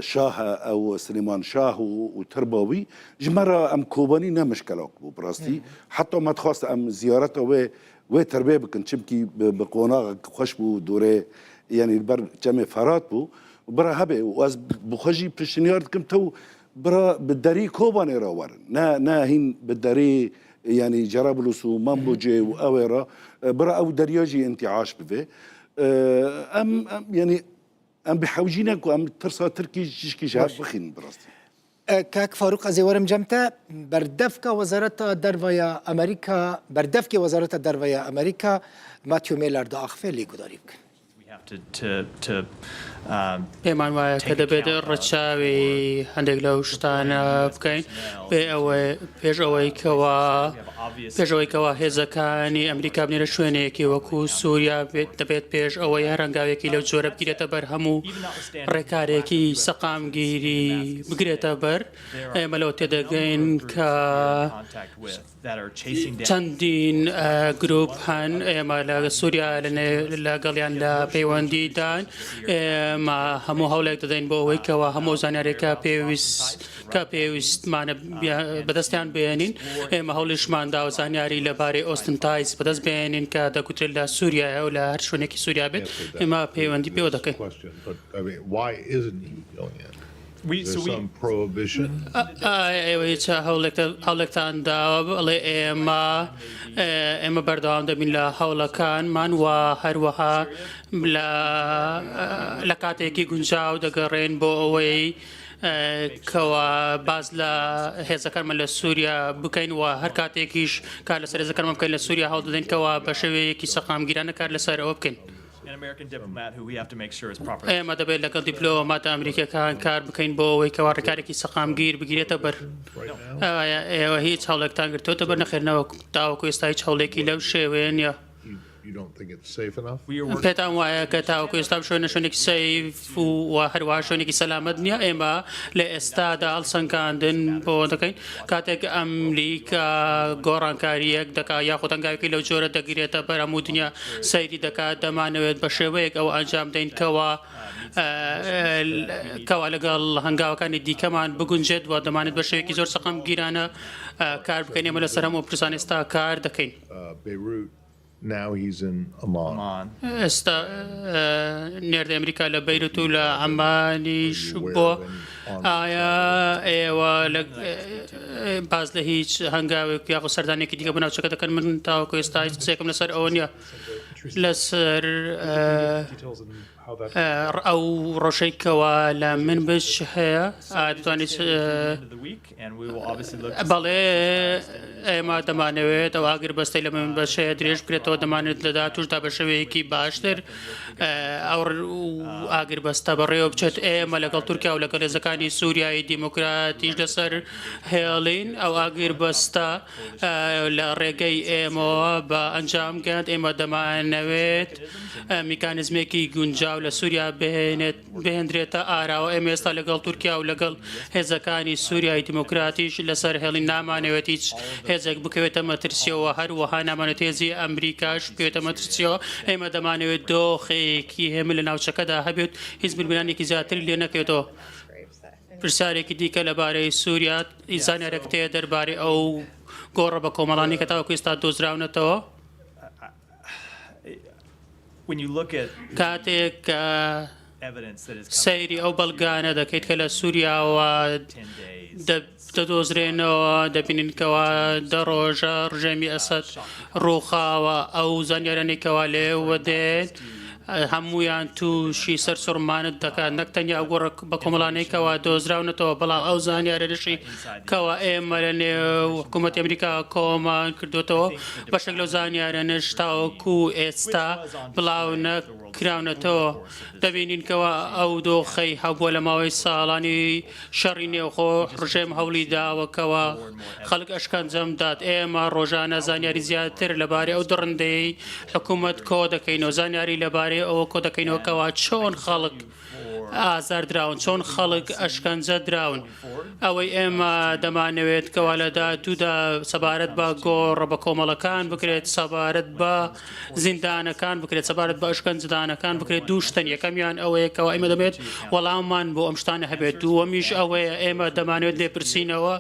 Şah e, ew Silêman Şah û, û tirba wî, ji me re em Kobanî ne mişkelak bû, bi rastî. Hı hı. Heta me dixwest em ziyareta wê, wê tirbê bikin, çimkî bi, bi qonaxek xweş bû, dorê, yanî li ber çemê Ferat bû. Bira hebe, û ez bi xwe jî piştniyar dikim, tew bira bi derî Kobanê re werin. Ne, ne hîn bi derî, yanî Cerablus û Manbicê û ew ê re, e, bira ew deriya jî întiaş bibe. E, em, em, yanî em bi hewcî ne ku em tirsa Tirkî jişkî ji hev Baş. bixînin bi rastî. E, kak Farûq, ez ê werim cem te. Berdevka Wezareta Derve ya Amerîka, berdevkê Wezareta Derve ya Amerîka, Matthew Miller diaxife, lê gudarî bikin. We have to, to, to, um, Pêman وایە کە take دەبێت account of ڕەچاوی or هەندێک لەو شتانە بکەین، بێ ئەوەی، پێش ئەوەی کەوا، پێش ئەوەی کەوا هێزەکانی ئەمریکا بنێرە شوێنێکی وەکو سووریا بێت، دەبێت پێش ئەوەی هەر هەنگاوێکی لەو جۆرە بگیرێتە بەر هەموو ڕێکارێکی سەقامگیری بگرێتە بەر. ئێمە لەوە تێدەگەین کە چەندین، ئە، گروپ هەن، ئێمە لە سووریا لە نێ-، لەگەڵیان لە پەیوەندیدان. ئێمە هەموو هەوڵێک دەدەین بۆ ئەوەی کەوا هەموو زانیارێکە پێویست، کە پێویستمانە بیا-، بەدەستیان بێنین. ئێمە هەوڵیشمان داوە زانیاری لەبارەی ئۆستن تایس بەدەست بێنین کە دەگوترێت لە سووریایە و لە هەر شوێنێکی سووریا بێت، ئێمە پەیوەندی پێوە دەکەین. We, so There's we some prohibition. ئا-، ئا-، ئێوە هیچ هەوڵێکتان، هەوڵێکتان داوە بڵێ ئێمە، ئێ، ئێمە بەردەوام دەبین لە هەوڵەکانمان و هەروەها لە، لە کاتێکی گونجاو دەگەڕێن بۆ ئەوەی، ئێ، کەوا باز لە هێزەکانمان لە سووریا بکەین و هەر کاتێکیش کار لەسەر هێزەکانمان بکەین لە سووریا هەوڵ دەدەین کەوا بە شێوەیەکی سەقامگیرانە کار لەسەر ئەوە بکەین. An American diplomat who we have to make sure is properly ئێمە دەبێت لەگەڵ دیپلۆماتە ئەمریکیەکان کار بکەین بۆ ئەوەی کەوا ڕێکارێکی سەقامگیر بگرێتە بەر. ئایا ئێوە هیچ هەوڵێکتان گرتوتە بەر؟ نەخێر، نەوەک تاوەکو ئێستا هیچ هەوڵێکی لەو شێوەیە نییە. You, you don't think it's safe enough? We are working پێتان وایە کە تاوەکو ئێستا شوێنە شوێنێکی سەیف و، و هەروەها شوێنێکی سەلامەت نییە؟ ئێمە لە ئێستادا هەڵسەنگاندن بۆ دەکەین. کاتێک ئەمریکا گۆڕانکاریەک دەکا یاخود هەنگاوێکی لەو جۆرە دەگرێتە بەر، هەموو دنیا سەیری دەکات، دەمانەوێت بە شێوەیەک ئەو ئەنجام دەین کەوا، ئە، کەوا لەگەڵ هەنگاوەکانی دیکەمان بگونجێت و دەمانێت بە شێوەیەکی زۆر سەقامگیرانە، ئە، کار بکەین. ئێمە لەسەر هەموو پرسان ئێستا کار دەکەین. Uh, Beirut Now he's in Amman. ئێستا، ئە، نێردە ئەمریکا لە بەیروت و لە عەمانیش بووە. ئایا ئێوە لە، ئە، باز لە هیچ هەنگاوێک یاخود سەردانێکی دیکە بۆ ناوچەکە دەکەن؟ من تاوەکو ئێستا هیچ قسەیەکم لەسەر ئەوە نییە. لەسەر، ئە، ئە، ئەو ڕۆژەی کەوا لە من بچ هەیە، ئا، دەتوانیت، ئە، بەڵێ، ئێمە دەمانەوێت ئەو ئاگربەستەی لە من بەشەیە درێژ بکرێتەوە، دەمانێت لە داهاتووشدا بە شێوەیەکی باشتر، ئە، ئەو ڕ-، و ئاگربەستە بەڕێوە بچێت. ئێمە لەگەڵ تورکیا و لەگەڵ هێزەکانی سووریای دیموکراتیش لەسەر هێڵین ئەو ئاگربەستە، ئە، لە ڕێگەی ئێمەوە بە ئەنجام گەیاند. ئێمە دەمانەوێت، ئە، میکانیزمێکی گونجاو لە سووریا بهێنێت، بهێندرێتە ئاراوە. ئێمە ئێستا لەگەڵ تورکیا و لەگەڵ هێزەکانی سووریای دیموکراتیش لەسەر هێڵین، نامانەوێت هیچ هێزێک بکەوێتە مەترسیەوە، هەروەها نامانەوێت هێزی ئەمریکاش بکەوێتە مەترسیەوە. ئێمە دەمانەوێت دۆخێکی هێمن لە ناوچەکەدا هەبێت، هیچ ململانێکی زیاتری لێ نەکەوێتەوە. پرسیارێکی دیکە لەبارەی سووریا، زانیارێک تێ دەربارەی ئەو گۆڕە بە کۆمەڵانی کە تاوەکو ئێستا دۆزراونەتەوە؟ When you look at کاتێک کە سەیری ئەو بەڵگانە دەکەیت کە لە سووریاوە دە-، دەدۆزرێنەوە، دەبینین کەوا دە ڕۆژە ڕژێمی ئەسەد ڕووخاوە. ئەو زانیارانەی کەوا لێوە دێن، هەمویان تووشی سەرسوڕمانت دەکات. نەک تەنیا ئەو گۆڕە بە کۆمەڵانەی کەوا دۆزراونەتەوە، بەڵام ئەو زانیارانەشی کەوا ئێمە لە نێو حکوومەتی ئەمریکا کۆمان کردوتەوە، بەشێک لەو زانیارانەش تاوەکو ئێستا بڵاو نەکراونەتەوە. دەبینین کەوا ئەو دۆخەی هەبووە لە ماوەی ساڵانی شەڕی نێوخۆ، ڕژێم هەوڵی داوە کەوا خەڵک ئەشکەنجەم دات. ئێمە ڕۆژانە زانیاری زیاتر لەبارەی ئەو دڕندەی حکوومەت کۆ دەکەینەوە، زانیاری لەبارەی ئەوە کۆ دەکەینەوە کەوا چۆن خەڵک ئازار دراون، چۆن خەڵک ئەشکەنجە دراون. ئەوەی ئێمە دەمانەوێت کەوا لە داهاتوودا سەبارەت بە گۆڕە بە کۆمەڵەکان بکرێت، سەبارەت بە زیندانەکان بکرێت، سەبارەت بە ئەشکەنجدانەکان بکرێت، دوو شتن. یەکەمیان ئەوەیە کەوا ئێمە دەبێت وەڵاممان بۆ ئەم شتانە هەبێت. دووەمیش ئەوەیە ئێمە دەمانەوێت لێپرسینەوە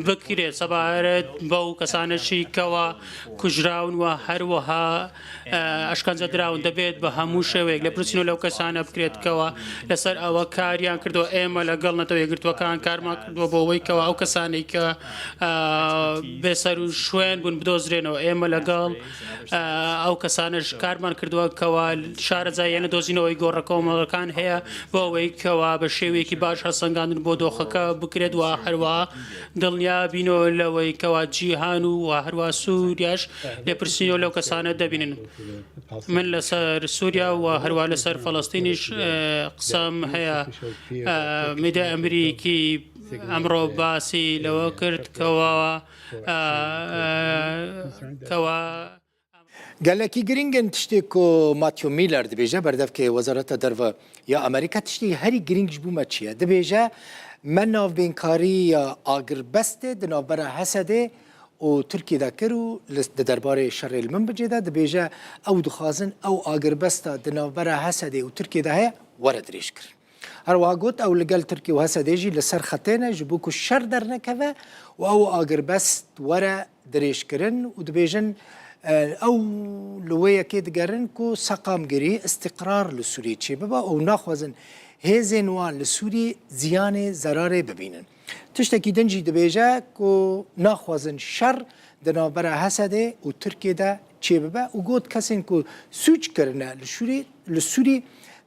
بکرێت سەبارەت بەو کەسانەشی کەوا کوژراون و هەروەها ئە، ئەشکەنجە دراون. دەبێت بە هەموو شێوەیەک لێپرسینەوە لەو کەسانە بکرێت کەوا لەسەر ئەوە کاریان کردووە. ئێمە لەگەڵ نەتەوە یەکگرتووەکان کارمان کردووە بۆ ئەوەی کەوا ئەو کەسانەی کە، ئە، بێسەر و شوێن بوون بدۆزرێنەوە. ئێمە لەگەڵ، ئە، ئەو کەسانەش کارمان کردووە کەوا شارەزاییانە دۆزینەوەی گۆڕە کۆمەڵەکان هەیە بۆ ئەوەی کەوا بە شێوەیەکی باش هەڵسەنگاندن بۆ دۆخەکە بکرێت و هەروەها دڵنیا بینەوە لەوەی کەوا جیهان و، و هەروەها سووریاش لێپرسینەوە لەو کەسانە دەبینن. من لەسەر سووریا و هەروەها لەسەر فەڵەستینیش، ئە، قسەم هەیە. ئە، میدیا ئەمریکی ئەمڕۆ باسی لەوە کرد کەوا، ئە، ئە، کەوا Gelekî giring in tiştê ku Matthew Miller dibêje, berdevkê Wezareta Derve ya Amerîka, tiştê herî giring ji bo me çi ye? Dibêje, me navbênkariya agirbestê di navbera Hesedê û Tirkiyê de kir û li, di derbarê şerê li Minbicê de dibêje, ew dixwazin ew agirbesta di navbera Hesedê û Tirkiyê de heye were dirêjkirin. Her wiha got, ew li gel Tirkiye û Hesedê jî li ser xetê ne, ji bo ku şer dernekeve û ew agirbest were dirêjkirin û dibêjin, e, ew li wê yekê digerin ku seqamgirî, îstîqrar li Sûriyê çêbibe û naxwazin hêzên wan li Sûriyê ziyanê, zerarê bibînin. Tiştekî din jî dibêje ku naxwazin şer di navbera Hesedê û Tirkiyê de çêbibe û got, kesên ku sûc kirine li Şûrî, li Sûrî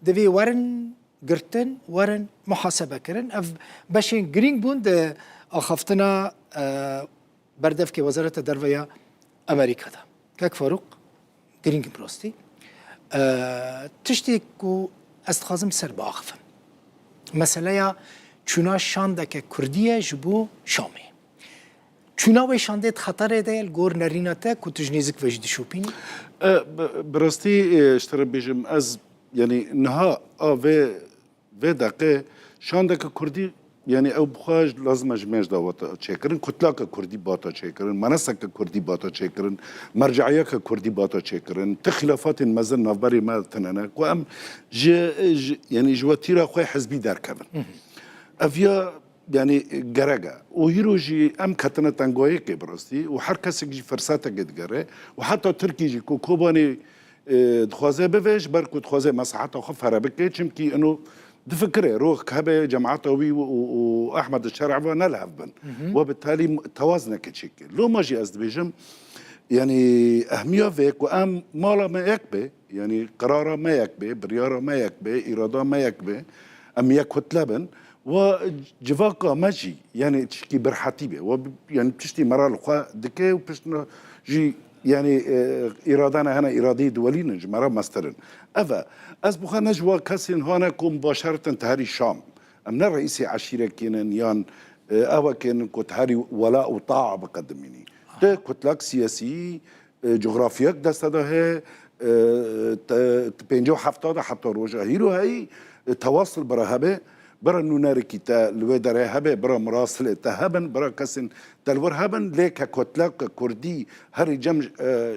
divê werin girtin, werin muhasebekirin. Ev beşên girîng bûn di axaftina, e, berdevkê Wezareta Derve ya Amerîka de. Kek Farûq, girîng in bi rastî. E, tiştê ku ez dixwazim ser biaxifim. Meseleya çûna şandeke kurdî ye ji bo Şamê. Çûna wê şandê di xeterê de ye li gor nerîna te ku tu ji nêzik ve jî dişopînî? E, bi, bi rastî, e, ji te re bêjim, ez, yanî niha a vê, vê deqê şandeke kurdî, yanî ew bi xwe lazim e ji mêj de bata çêkirin, kutlaka kurdî bata çêkirin, meneseke kurdî bata çêkirin, merceiyeke kurdî bata çêkirin, ti xîlafatên mezin navberê me tune ne, ku em ji, ji, yanî ji wetîra xwe hizbî derkevin. Ev ya, yanî, gerek e. Û hîro jî em ketine tengayekê bi rastî û her kesek jî firsetekê digere û heta Tirkî jî ku Kobanê, e, dixwaze bive, ji ber ku dixwaze meseheta xwe fere bike, çimkî ino difikire roh hebe cemaeta wî û, û, û Ehmed Şer'eva ne li hev bin. We bi talî tewaz neke çêke. Loma jî ez dibêjim, yanî ehmiya vê ku em mala me yek be, yanî qirara me yek be, biryara me yek be, îrada me yek be, em yek kutle bin, wa civaka me jî, yanî tişkî birhetî be. Wa bi-, yanî tiştî me re li xwe dike û pişt jî, yanî, e, îradane hene, îradeyê duwelî ne, ji me re mestir in. Ev e. Ez bi xwe ne ji wa kesên hane ku mubaşereten teherî Şam. Em ne reîsê eşîrekê nin yan, e, ewekê nin ku teherî wela û taa biqedimînî. Tu kutlak siyasî, e, cografyek dest te de heye, e, te, te pêncî û hefta de heta roja hîro heyî, e, tewasil bira hebe, bira nûnerekî te li wê derê hebe, bira mirasilê te hebin, bira kesên te li wir hebin, lê ke kotleke kurdî herî cem, e,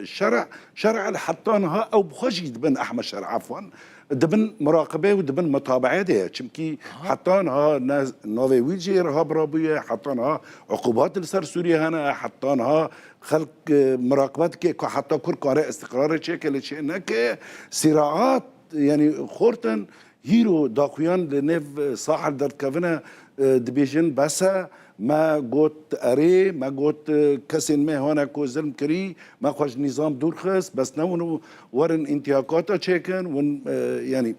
şer'a, şer'a li heta niha ew bi xwe jî dibin Ehmed Şer'a, efwan, dibin muraqibê û dibin mutabe'ê de ye. Çimkî heta niha ne navê wî jî ê reha bira bûye, heta niha uqubat li ser Sûriye hene, heta niha xelk, e, muraqibet dike ku heta kur kare îstiqrarê çêke, lê çê neke, sîraat, yanî xortin, Hîro daxuyan li nêv, e, sahil derdikevine, e, dibêjin bes e, me got erê, me got, e, kesên me hane ku zilm kirî, me xwe ji nîzam dûr xist, bes ne hûn werin întîhakata çêkin, hûn, e, yanî,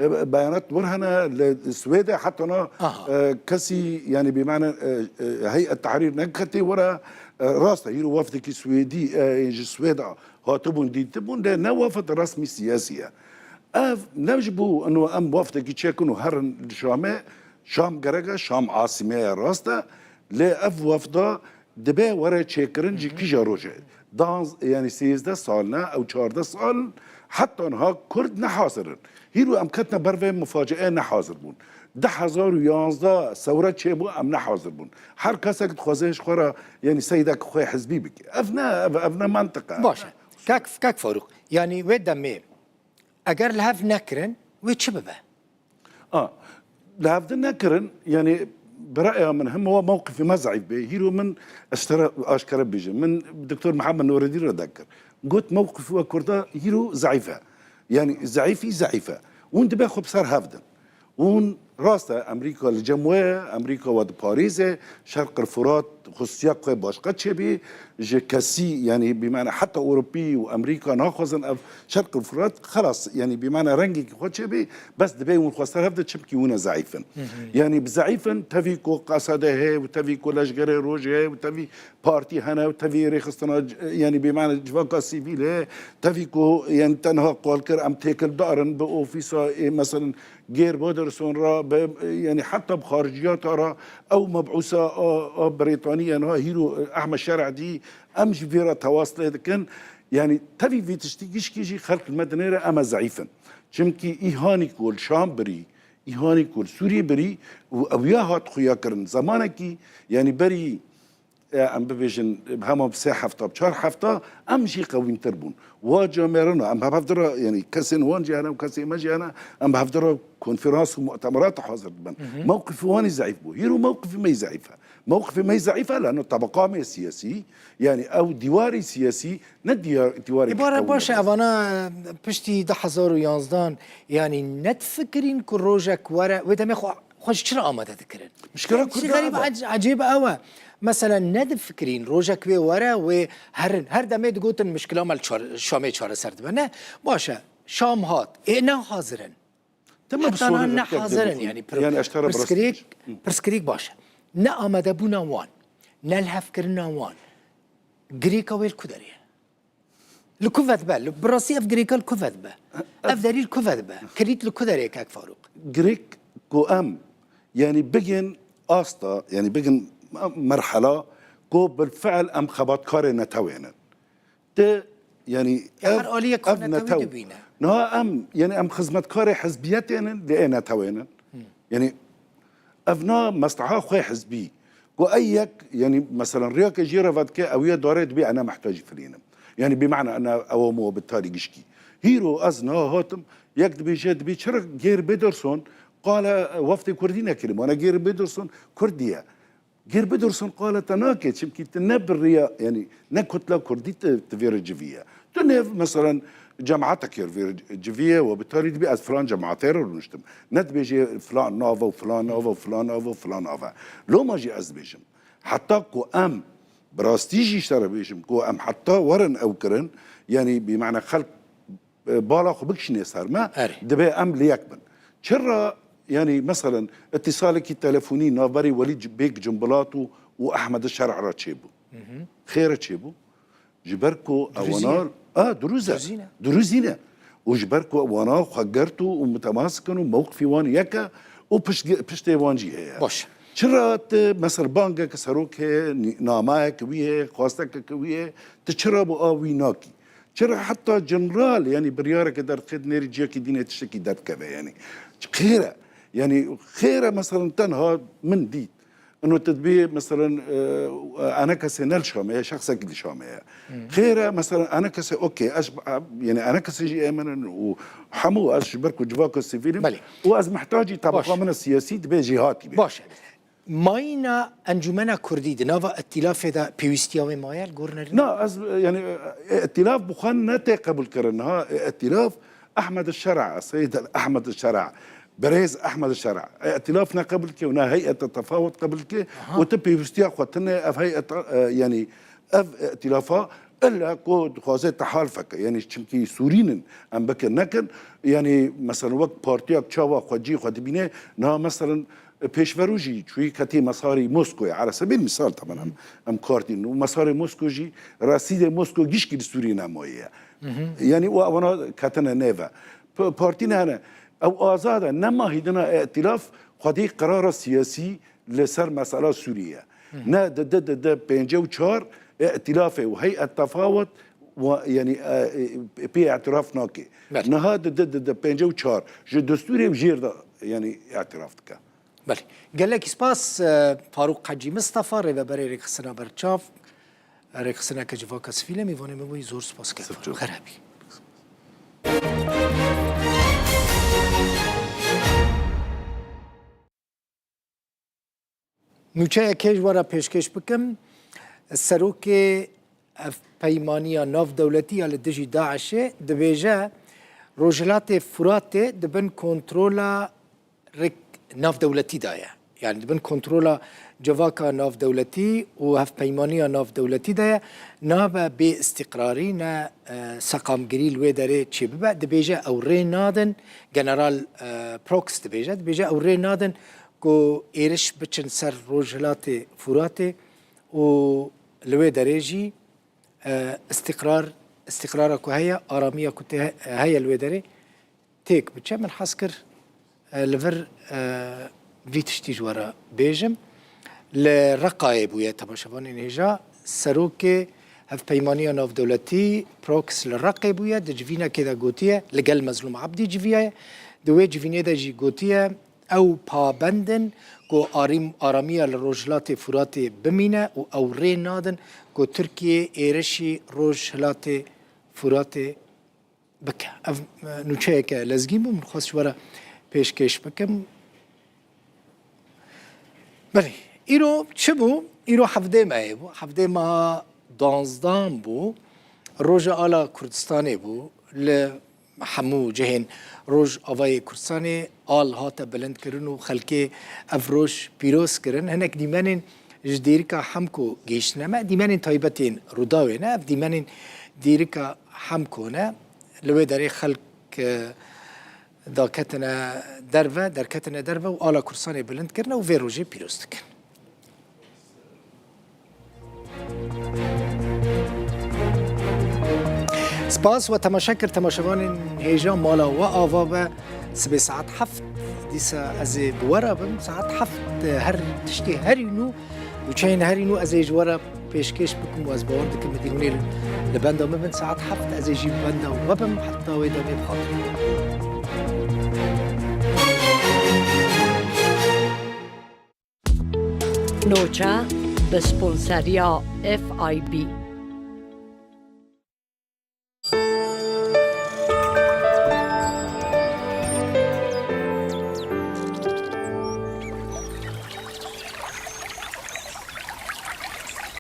e, beyanat wir hene li Swêdê heta na, Aha. e, kesî, yanî bimane, e, e, Heyet Tehrîr neketê were, e, rast e, hîro wefdekî Swêdî, e, ji Swêda hatibûn dîtibûn, lê ne wefd resmî siyasî ye. Ev ne ji bo ino em wefdekî çêkin û herin li Şamê, Şam gerek e, Şam asîme ye, rast e, lê ev wefda dibe were çêkirin ji kîja rojê? Danz-, yanî sêzdeh sal ne, ew çardeh sal, heta niha Kurd ne hazir in. Hîro em ketine ber vê mufaciê, ne hazir bûn. Du hezar û yanzdeh sewre çêbû, em ne hazir bûn. Her kesek dixwaze ji xwe re, yanî seydek xwe hizbî bike. Ev ne, ev, ev ne mantiq e. Baş e. Kak, Kak Farûq, yanî wê demê eger li hev nekirin, wê çi bibe? A, li hevdin nekirin, yanî bi raya min him wa mewqifê me zeîf bê. Hîro min ez ji te re aşkere bêjim. Min Doktor Mihemed Nuredîn re dekir. Got mewqif we Kurda hîro zeîf e. Yanî zeîfî zeîf e. Hûn dibe xwe bi ser hev din. Hûn rast e, Amerîka li cem we ye, Amerîka we diparêze, Şerq el Furat xusûsiya xwe başqa çêbî, ji kesî, yanî bimane heta Ewropî û Amerîka naxwazin ev Şerq el Furat, xelas, yanî bimane rengekî xwe çêbî, bes dibê hûn xwe ser hev de çimkî hûn e zeîf in. Yanî bi zeîf in, tevî ku Qesedê heye û tevî ku Leşgerê Rojê heye û tevî partî hene û tevî rêxistina c-, yanî bimane civaka sivîl heye, tevî ku, yanî tenha qal kir em têkildar in bi ofîsa, ê, meselen, Geir Wilders re, bi, yanî heta bi xariciyata re, ew mebûsa a, a Brîtanî ya niha hîro, e, Ehmed Şer'dî, em ji vê re tewas lê dikin. Yanî tevî vî tiştî gişkî jî xelk li me dinêre em e zeîf in. Çimkî îhanî ku li Şam birî, îhanî ku li Sûriyê birî û ew ya hat xuya kirin. Zemanekî, yanî berî e, em bibêjin, hema bi sê hefta, bi çar hefta, em jî qewîntir bûn. Wa camêrina, em bi hevdira, yanî kesên wan jî hene û kesên me jî hene, em bi hevdira konferans û mutemerat hazir dibin. Mewqifê wan î zeîf bû. Hîro mewqifê me yî zeîf e. Mewqifê me yî zeîf e, lano tebeqa me siyasî, yanî ew dîwarê siyasî, ne diyar-, dîwarê Îbare baş e, evana, e, piştî du hezar û yanzdan, yanî nedifikirîn ku rojek were, wê demê xwe Xwe ji çi re amade dikirin? Mişkila Kurda Kurda xerîb ev e. Ec-, ecêb ew e. Mesela nedifikirîn rojek wê were, wê herin. Her demê digotin mişkila me li çar-, Şamê çareser dibe. Ne, baş e. Şam hat. Ê, ne hazir in. Dema bi Heta niha sorê ne vekir hazir in. Yanî pir-, Yanî ez te re bi rastî pirsgirêk, bêjim. Pirsgirêk baş e. Ne amadebûna wan, ne lihevkirina wan. Girêka wê li ku derê ye? Li ku vedibe? Li, bi rastî ev girêka li ku vedibe? Ev derî li ku vedibe? Kilît li ku derê ye kek Farûq? Girêk ku em, yanî bigin asta, yanî bigin merhela ku bilfiil em xebatkarê netewê ne. Ti, yanî Ya ev, her aliyek xwe ev netewî netew. Dibîne. Niha em, yanî em xizmetkarê hizbiyetê ne, lê ê netewê ne. Yanî ev na mesleha xwe hizbî. Ku ey yek, yanî, meselen, riyake jê re vedike, ew ya darê dibê ena mehtacî filînim. Yanî, bimane ena ew mo bi tarî gişkî. Hîro ez niha hatim, yek dibêje, dibê çira Geir Wilders qala wefdê Kurdî nekirî. Wana Geir Wilders Kurdî ye. Geir Wilders qala te nake, çimkî tu ne bi riya, yanî, ne kutla Kurdî tu, tu vê re civî ye. Tu nêv, meselen, cematek yer vê civî ye, we bi tarî dibî ez filan cematê re rûniştim. Ne dibêjê filan nava û filan nava û filan nava û filan nava. Loma jî ez dibêjim. Heta ku em, bi rastî jî ji te re bêjim, ku em heta werin ew kirin, yanî bîmane xelk, e, bala xwe bikişîne ser me, Erê. Dibe em li yek bin. Çira, yanî, meselen, îtîsalekî telefonî navberî Welîd Bêg Cumbilat û, û Ehmed Şer'a re çêbû. Xêre çêbû. Ji ber ku Duruzî ewana, ye. A, duruz e. Duruzî ne? Duruzî ne. Û ji ber ku wana xwe gert û, û mutemas kin û mewqifî wan yek e û pişt-, piştê wan jî heye. Baş. Çira tu, mesela, bangeke serok heye, nî-, namayeke wî heye, xwasteke wî heye, tu çira bo a wî nakî? Çira heta general, yanî biryareke derdixê dinêrî ciyekî dînê tiştekî derdikeve, yanî. Xêr e. Yanî xêr e, mesela, tenha min dît. Ino te dibê, meselen, e, ene kesê ne li Şamê ye, şexsekî li Şamê ye. Xêr e, meselen, ene kesê, okey, ez, e, yanî ene kesê jî ê min in û hemû ez ji ber ku civaka sivîl im Belê. Û ez mihtacî tebeqa Baş. Min e siyasî dibê jêhatî bê. Baş e. Mayîna Encûmena Kurdî di nava îtîlafê de pêwîstiya wê maye li gor nerîn? Na, ez, e, yanî, e, îtîlaf bi xwe ne tê qebûlkirin. Ha, e, îtîlaf Ehmed Şera, Seyid Ehmed Şera. Birêz Ehmed Şera, îtilaf ne qebul ke û ne heyeta tefawut qebul ke û tu pêwîstiya xwe tine ev heyeta, e, yanî ev îtilafa illa ku dixwaze tehalfeke, yanî çimkî Sûrînin em bikin nekin, yanî mesela wek partiyak çawa xwe cî xwe dibîne, niha mesela pêşverû jî çûyî ketî mesarî Moskoyê, Eresebê misal taban em, em kar dînin û mesarê Mosko jî resîdê Mosko gişkî li Sûriyê nemaye. Yanî û evana ketine nêve. P-, partî ne hene. Ew azad e, nema hîdina îtilaf xwedî qerara siyasî li ser mesela Sûriyê ye. Ne di di di di pêncî û çar îtilafê û heyet tefawet wa-, yanî, e, e, pê îtiraf nake. Belê. Niha di di di di pêncî û çar ji destûrê û jêr de yanî îtiraf dike. Belê. Gelek spas, e, Farûq Hecî Mistefa, rêveberê Rêxistina Berçav, Rêxistineke Civaka Sivîl e, mêvanê me bûyî, zor spas ker. Sif Farûq. Xêr hebî. Nûçeyekê ji we re pêşkêş bikim. Serokê Hevpeymaniya Navdewletî ya li dijî DAIŞê dibêje, Rojhilatê Furatê di bin kontrola rêk navdewletî de ye. Yani di bin kontrola civaka navdewletî û hevpeymaniya navdewletî de ye. Nabe bê îstîqrarî, ne, e, seqamgirî li wê derê çêbibe. Dibêje ew rê nadin, General, e, Prox dibêje, dibêje ew rê nadin ku êriş biçin ser Rojhilatê Furatê û li wê derê jî, e, îstîqrar, îstîqrara ku heye, aramiya ku tê he-, heye li wê derê têk biçe. Min hez kir, e, li vir, e, vî tiştî ji we re bêjim. Li Reqayê bûye, temaşevanên hêja, serokê Hevpeymaniya Navdewletî, Prox, li Reqê bûye, di civînekê de gotiye, li gel Mezlûm Ebdî civiyaye. Di wê civînê de jî gotiye, ew pabend in ku arîm-, aramiya li Rojhilatê Furatê bimîne û ew rê nadin ku Tirkiye êrişî Rojhilatê Furatê bike. Ev, e, nûçeyeke lezgîn bû, min xwest ji we re pêşkêş bikim. Belê, îro çi bû? Îro hevdê mehê bû. Hevdê meha duwazdeh bû. Roja Ala Kurdistanê bû. Li hemû cihên Rojavayê Kurdistanê al hate bilindkirin û xelkê ev roj pîroz kirin. Hinek dîmenên ji dîrika Hemko gihîştine me. Dîmenên taybet ên Rûdawê ne. Ev dîmenên dîrika Hemko ne. Li wê derê xelk, e, daketine derve, derketine derve û ala Kurdistanê bilind kirine û vê rojê pîroz dikin. Spas we temaşe kir, temaşevanên hêja, mala we ava be. Sibê saet heft dîsa ez ê bi we re bim. Saet heft her tiştê herî nû, nûçeyên herî nû ez ê ji we re pêşkêş bikim û ez bawer dikim, hûn ê li, li benda min bin. Saet heft ez ê jî li benda we bim. Heta wê demê bi xatirê. Noça bi sponseriya F I B.